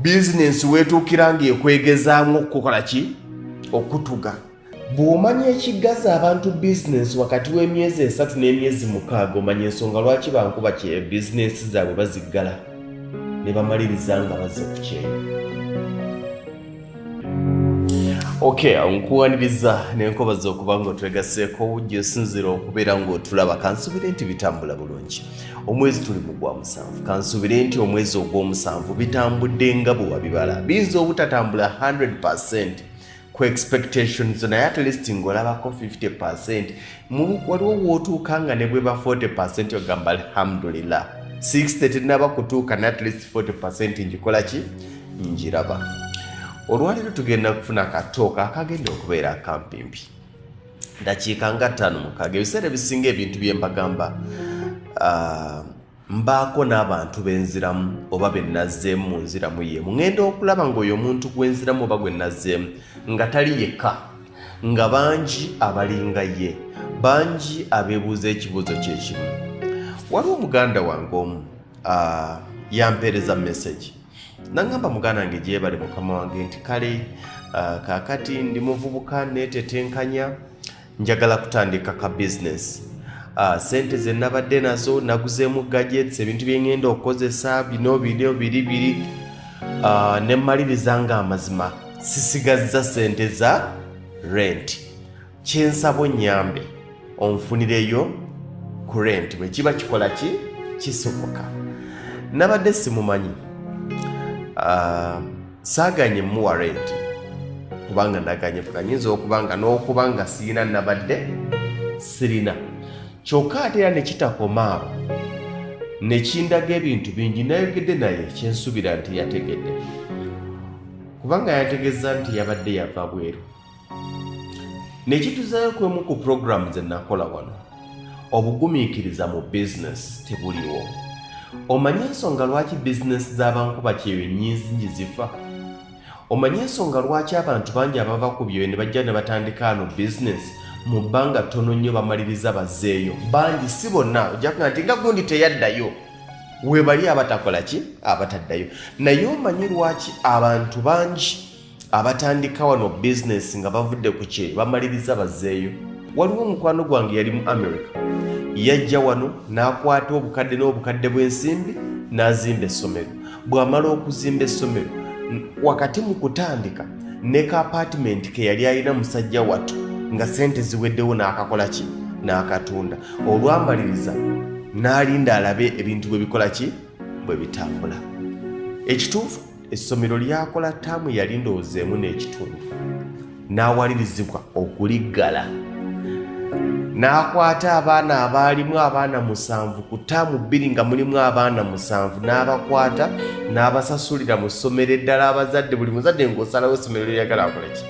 Bizinensi weetuukira ng'ekwegezaamu okukola ki? Okutuga. Bw'omanya ekiggaza abantu bizinensi wakati w'emyezi 3 n'emyezi 6, omanya ensonga lwaki bankuba kyeyo bizinensi zaabwe baziggala ne bamaliriza nga bazze ku kyeyo. Okay, nkuwaniriza n'enkobaza okuba nga otwegaseeko gy'osinziira okubeera ng'otulaba. Kansubire nti bitambula bulungi. Omwezi tuli mu gwa musanvu, kansubire nti omwezi ogw'omusanvu bitambudde nga bwe wabibala. Biyinza obutatambula 100% ku expectations, naye at least ng'olabako 50%. Waliwo w'otuuka nga ne bweba 40% ogamba alhamdulillah, 60 tenaba kutuuka, ne at least 40% ngikola ki, njiraba. Olwaleero tugenda kufuna katooka akagenda okubeera akampimpi, dakiika nga 5 6. Ebiseera ebisinga ebintu bye mbagamba, mbaako n'abantu benziramu oba benazzeemu mu nziramu yeemu. Ŋŋenda okulaba ng'oyo omuntu gwenziramu oba gwe nazzeemu nga tali yekka, nga bangi abalinga ye, bangi abeebuuza ekibuuzo kyekimu. Waliwo muganda wange omu yampeereza message nangamba, "Muganda wange, gyebale mukama wange," nti, "Kale kaakati ndi muvubuka neetetenkanya, njagala kutandika ka business. Sente ze nabadde nazo naguzeemu gadgets, ebintu bye ŋŋenda okukozesa bino bino biri biri, ne mmaliriza nga amazima sisigazza sente za rent. Kyensaba onnyambe onfunireyo ku rent bwe kiba kikola ki kisoboka." Nabadde simumanyi. Saaganye muwa rent kubanga naganye fuka nyinza okuba nga n'okuba nga sirina, nabadde sirina. Kyokka ate era ne kitakoma awo, ne kindaga ebintu bingi. Nayogedde naye, kyensuubira nti yategedde, kubanga yategeeza nti yabadde yava bweru. Nekituzaayo kwemu ku puroguramu ze nakola wano, obugumiikiriza mu bizinesi tebuliwo. Omanye ensonga lwaki bizinesi z'abankuba kyeyo nyingi zifa? Omanye ensonga lwaki abantu bangi abava ku byoyo ne bajja ne batandika ano bizinesi, mu bbanga ttono nnyo bamaliriza bazzeeyo? Bangi, si bonna. Ojja kuga nti nga gundi teyaddayo, webali abatakola ki, abataddayo. Naye omanyi lwaki abantu bangi abatandika wano bizinesi nga bavudde ku kyeyo bamaliriza bazzeeyo? Waliwo omukwano gwange yali mu America, yajja wano n'akwata obukadde n'obukadde bw'ensimbi n'azimba essomero. Bw'amala okuzimba essomero, wakati mu kutandika ne ka apartment ke yali alina, musajja wattu nga sente ziweddewo, n'akakola ki, n'akatunda. Olwamaliriza n'alinda alabe ebintu bwe bikola ki, bwe bitambula. Ekituufu, essomero lyakola taamu yali ndowooza emu n'ekitundu, n'awalirizibwa okuliggala, n'akwata abaana abaalimu, abaana 7 ku taamu 2, nga mulimu abaana 7, n'abakwata n'abasasulira mu ssomero eddala. Abazadde, buli muzadde ng'osalawo essomero lyeyagala akole ki,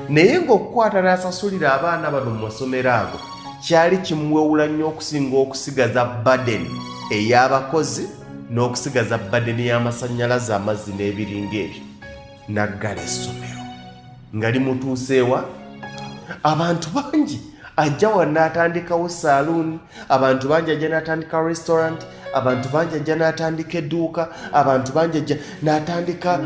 naye ng'okukwata n'asasulira abaana bano mu masomero ago kyali kimuwewula nnyo okusinga okusigaza burden ey'abakozi n'okusigaza burden y'amasannyalaze, amazzi n'ebiringa ebyo. Naggala essomero nga limutuuseewa. Abantu bangi ajja wa n'atandikawo saaluuni, abantu bangi ajja n'atandika restaurant, abantu bangi ajja n'atandika edduuka, abantu bangi ajja n'atandika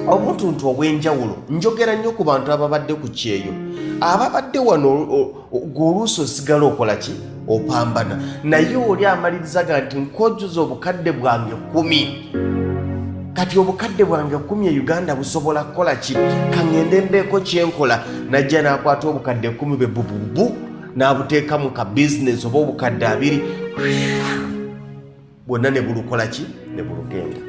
obuntuntu obw'enjawulo. Njogera nnyo ku bantu ababadde ku kyeyo, ababadde wano. Gwe oluusi osigala okola ki, opambana, naye oli amaliriza ga nti nkojuza obukadde bwange 10, kati obukadde bwange 10 e Uganda busobola kukola ki? Kaŋŋende mbeeko kyenkola. Najja n'akwata obukadde 10 bwe bububu n'abuteeka mu ka bizinesi, oba obukadde 20 bwonna, ne bulukola ki, ne bulugenda.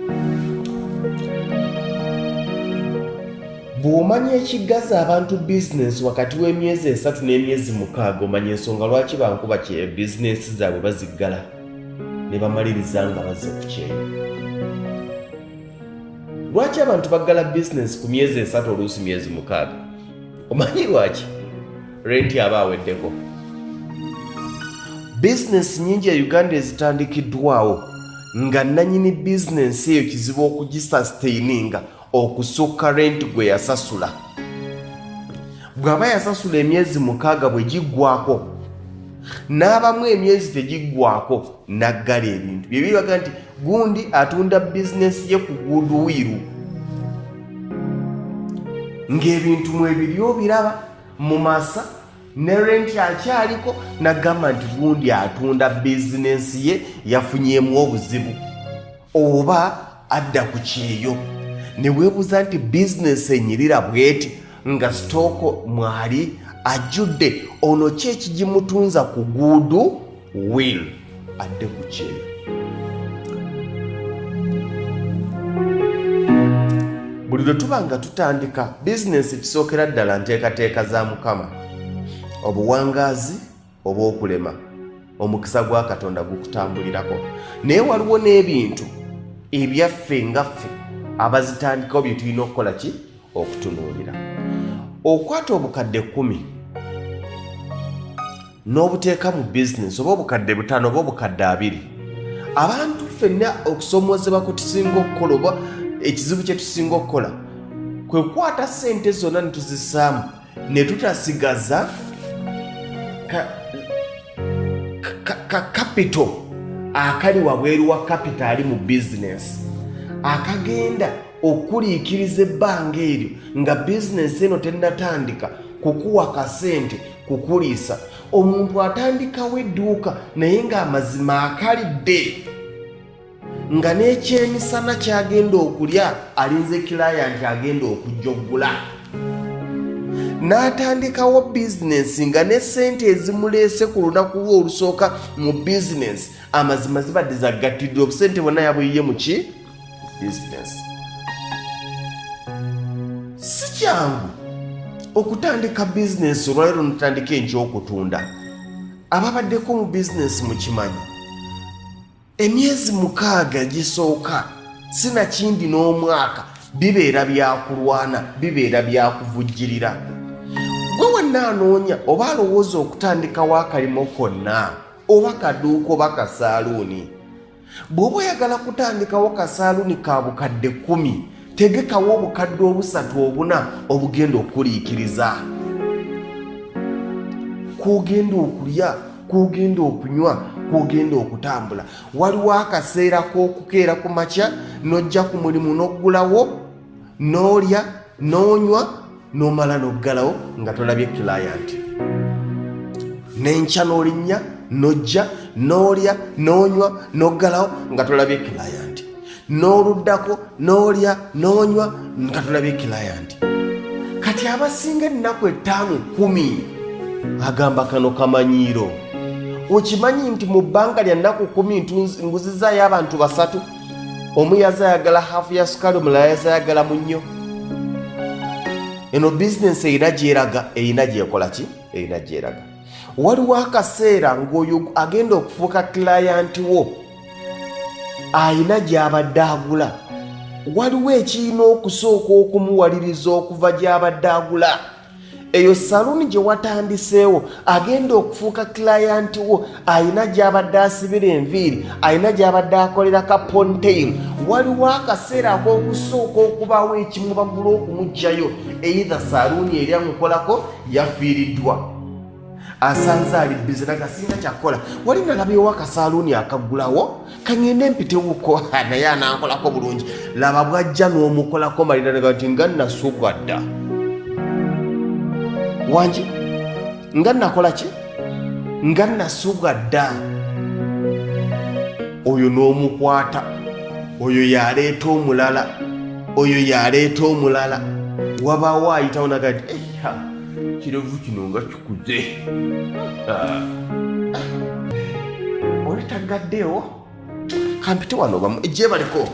Bw'omanya ekiggaza abantu bizinesi wakati w'emyezi 3 n'emyezi 6, omanya ensonga lwaki bankuba kyeyo bizinesi zaabwe baziggala ne bamaliriza nga bazze ku kyeyo. Lwaki abantu baggala bizinesi ku myezi 3, oluusi myezi 6? Omanyi lwaki? Renti aba aweddeko. Bizinesi nyingi e Uganda ezitandikiddwawo nga nanyini bizinesi eyo kizibu okugisustaininga okusukka renti gwe yasasula. Bw'aba yasasula emyezi 6, bwe giggwako, n'abamu emyezi tegiggwako, naggala ebintu byebibaga nti gundi atunda bizinesi ye ku goodwill. Ng'ebintu mwebiri obiraba mu masa ne renti akyaliko, nagamba nti gundi atunda bizinensi ye yafunyemu obuzibu oba adda ku kyeyo, ne weebuuza nti bizinensi enyirira bweti nga sitooko mwali ajjudde, ono ki ekigimutunza ku guudu will adde ku kyeyo? Buli lwe tuba nga tutandika bizinensi, ekisookera ddala nteekateeka za Mukama, obuwangaazi oba okulema, omukisa gwa Katonda gukutambulirako. Naye waliwo n'ebintu ebyaffe nga ffe abazitandikawo bye tulina okukola ki okutunuulira. Okwata obukadde 10 n'obuteeka mu bizinensi, oba obukadde 5 oba obukadde 20. Abantu ffenna okusomoozebwa kwe tusinga okukola oba ekizibu kye tusinga okukola kwe kukwata ssente zonna ne tuzissaamu ne tutasigaza ka kapito akali wabweru wa kapito ali mu bizinensi akagenda okuliikiriza ebbanga eryo nga bizinensi eno tennatandika kukuwa kasente kukuliisa. Omuntu atandikawo edduuka naye ng'amazima akalidde, nga n'ekyemisana kyagenda okulya alinze kilayanti agenda okujja okugula, n'atandikawo bizinensi nga ne ssente ezimuleese ku lunaku lwe olusooka mu bizinensi amazima zibadde zaggattiddwa, obusente bwonna yabuyiye mu ki bizinensi. Si kyangu okutandika bizinensi olwaleero notandika enkya okutunda. Ababaddeko mu bizinensi mukimanyi, emyezi 6 gisooka sinakindi n'omwaka bibeera byakulwana, bibeera byakuvujjirira. Gwe wenna anoonya oba alowooza okutandikawo akalimo konna, oba kaduuka oba kasaaluuni, bw'oba oyagala kutandikawo kasaaluuni ka bukadde 10, tegekawo obukadde obusatu obuna obugenda okukuliikiriza kwogenda okulya, kwogenda okunywa, kwogenda okutambula. Waliwo akaseera k'okukeera ku makya n'ojja ku mulimu n'oggulawo n'olya n'onywa n'omala n'oggalawo nga tolabye kilayanti, n'enkya n'olinnya n'ojja n'olya n'onywa n'oggalawo nga tolabye kilayanti, n'oluddako n'olya n'onywa nga tolabye kilayanti. Kati abasinga ennaku 5 10 agamba kano kamanyiiro. Okimanyi nti mu bbanga lya nnaku 10 nguzizaayo abantu basatu, omu yaze ayagala haafu ya sukaali, omulala yaze ayagala munnyo. Eno bizinensi erina gyeraga, erina gyekola ki, erina gyeraga. Waliwo akaseera ng'oyo agenda okufuuka kilayanti wo ayina gy'abadde agula, waliwo ekirina okusooka okumuwaliriza okuva gy'abadde agula. Eyo saluuni gye watandiseewo, agenda okufuuka kilayanti wo ayina gy'abadde asibira enviiri, ayina gy'abadde akolera ka ponytail. Waliwo akaseera ak'okusooka okubaawo ekimubagula okumuggyayo, either saluuni eri amukolako yafiiriddwa, asanze ali bize nagasinga kyakukola. Wali nalabyewo akasaaluuni akaggulawo, kaŋŋende mpitewuko naye anankolako bulungi. Laba bwajja n'omukolako malira nti nga nasubwa dda wangi, nga nakola ki, nga nasubwa dda. Oyo n'omukwata, oyo yaleeta omulala, oyo yaleeta omulala. Wabaawo ayitawo naga nti kirevu kino nga kikuze, oli tagaddeewo, kampite wano bamu gyebaleko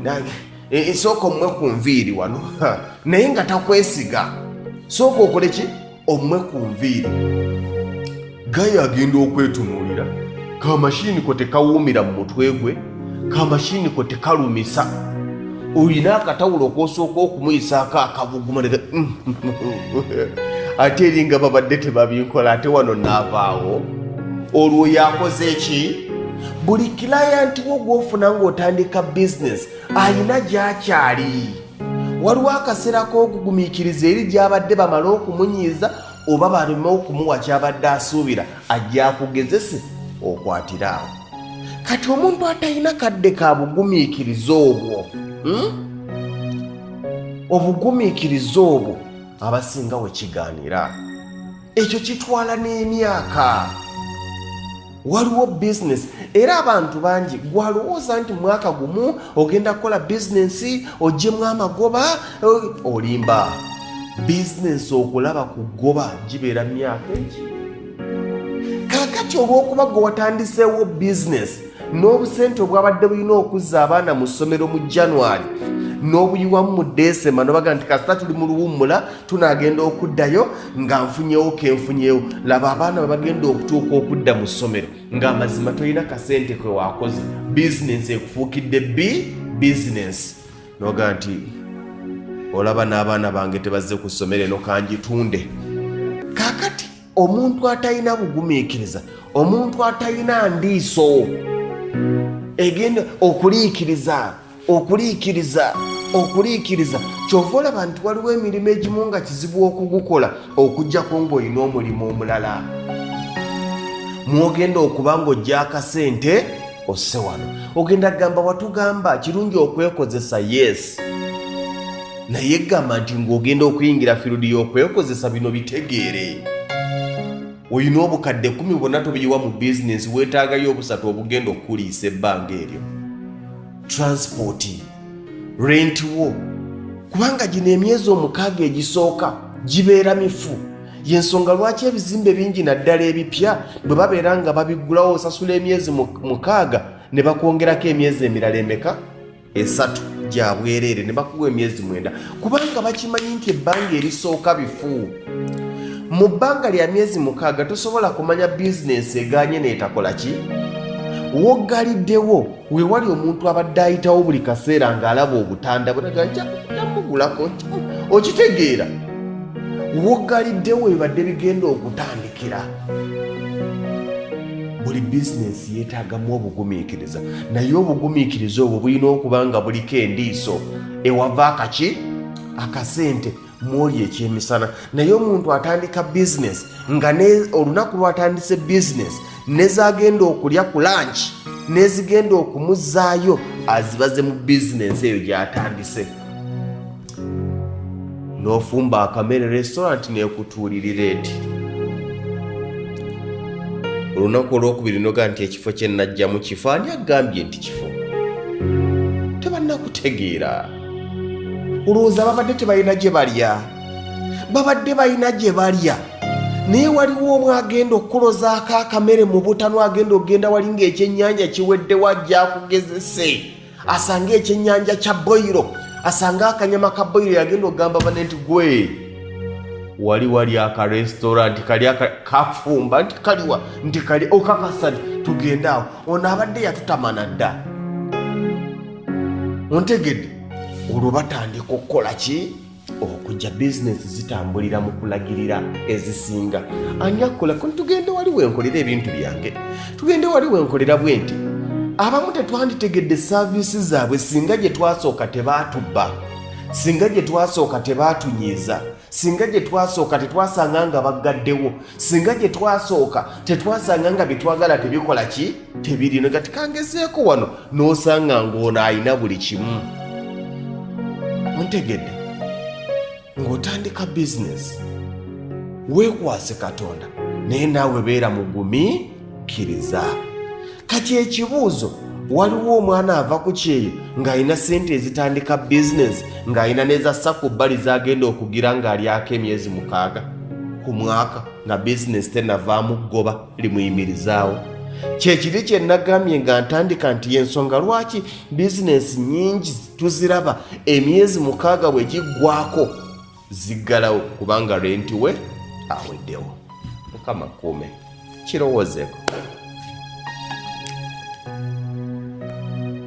nange sooka omwe ku nviiri wano, naye nga takwesiga. Sooka okole ki, omwe ku nviiri. Gayo agenda okwetunuulira kamashiini ko tekawuumira mu mutwe gwe, kamashiini ko tekalumisa, olina akatawulo okosooka okumuyisaako akabuguma ate eri nga babadde tebabinkola, ate wano naavaawo. Olwo yakoze ki? Buli kilayanti wo gwofuna ng'otandika bizinesi ayina gy'akyali. Waliwo akaseera k'okugumiikiriza eri gy'abadde bamale okumunyiiza oba baleme okumuwa ky'abadde asuubira, ajja akugezese okwatire awo. Kati omuntu atalina kadde ka bugumiikiriza obwo, Obugumiikiriza obwo. Abasinga we kigaanira, ekyo kitwala n'emyaka. Waliwo bizinesi era abantu bangi gwalowooza nti mwaka gumu ogenda kukola bizinensi oggyemu amagoba, olimba. Bizinensi okulaba ku ggoba gibeera myaka egi. Kaakati olw'okuba gwe watandiseewo bizinensi n'obusente obwabadde bulina okuzza abaana mu ssomero mu January n'obuyiwamu mu Desemba, nobaga nti kasita tuli mu luwummula, tunaagenda okuddayo nga nfunyewo kenfunyewo. Laba abaana bwe bagenda okutuuka okudda mu ssomero ng'amazima tolina kasente kwe wakoze. Bizinensi ekufuukidde bi bizinensi, noga nti olaba n'abaana bange tebazze ku ssomero, eno kangitunde. Kaakati omuntu atalina bugumiikiriza, omuntu atalina ndiiso egenda okuliikiriza, okuliikiriza, okuliikiriza, kyova olaba nti waliwo emirimu egimu nga kizibu okugukola okuggyako ng'olina omulimu omulala mwogenda okuba ng'ojja akasente osse wano. Ogenda kugamba watugamba kirungi okwekozesa, yes, naye gamba nti ng'ogenda okuyingira field y'okwekozesa, bino bitegeere. Olina obukadde 10 bwonna tobuyiwa mu bizinensi, weetaagayo obusatu obugenda okukuliisa ebbanga eryo, transport, rent wo, kubanga gino emyezi 6 egisooka gibeera mifu. Yensonga lwaki ebizimbe bingi naddala ebipya bwe babeera nga babiggulawo, osasula emyezi 6 ne bakwongerako emyezi emirala emeka? 3 gya bwereere, ne bakuwa emyezi 9, kubanga bakimanyi nti ebbanga erisooka bifu. Mu bbanga lya myezi 6 tosobola kumanya bizinensi eganye neetakola ki. Woggaliddewo wewali omuntu abadde ayitawo buli kaseera ng'alaba obutanda bwemugulako, okitegeera? Woggaliddewo bibadde bigenda okutandikira. Buli bizinensi yeetaagamu obugumiikiriza, naye obugumiikiriza obwo bulina okuba nga buliko endiiso ewava akaki akasente mwoli ekyemisana. Naye omuntu atandika bizinesi nga olunaku lwatandise bizinesi nezagenda okulya ku lunch nezigenda okumuzaayo azibaze mu bizinesi eyo gyatandise, n'ofumba akamere, restaurant nekutuulirira eti. Olunaku olwokubiri noga nti ekifo kye najjamu kifo. Ani agambye nti kifo? Tebannakutegeera. Olowooza babadde tebalina gye balya? Babadde balina gye balya, naye waliwo omu agenda okukulozaako akamere mu butanwa, agenda okugenda wali ng'ekyennyanja kiweddewo, ajja akugezese, asange ekyennyanja kya boyiro, asange akanyama ka boyiro. Yagenda okugamba bane nti gwe wali wali akarestaurant kali kafumba, nti kaliwa? Nti kali okakasa, nti tugende awo. Ono abadde yatutamana dda, ontegedde? Olwo batandika okukola ki? Okujja. Bizinesi zitambulira mu kulagirira ezisinga. Ani akola? Tugende wali wenkolera ebintu byange, tugende wali wenkolera bwe nti. Abamu tetwanditegedde service zaabwe singa gye twasooka tebaatubba, singa gye twasooka tebaatunyiiza, singa gye twasooka tetwasanga nga baggaddewo, singa gye twasooka tetwasanga nga byetwagala tebikola ki, tebirino. Kati kangezeeko wano, n'osanga ng'ono alina buli kimu. Ontegedde? Ng'otandika bizinesi, weekwase Katonda, naye naawe beera mugumiikiriza. Kati ekibuuzo, waliwo omwana ava ku kyeyo ng'alina sente ezitandika bizinesi, ng'alina n'ezassa ku bbali z'agenda okugira ng'alyako emyezi 6 ku mwaka, nga bizinesi tenavaamu ggoba limuyimirizaawo? Kyekiri kye nagambye nga ntandika nti yensonga lwaki bizinesi nyingi tuziraba emyezi 6 bwe giggwako ziggalawo, kubanga rent we aweddewo. Mukama kuume. Kirowoozeeko.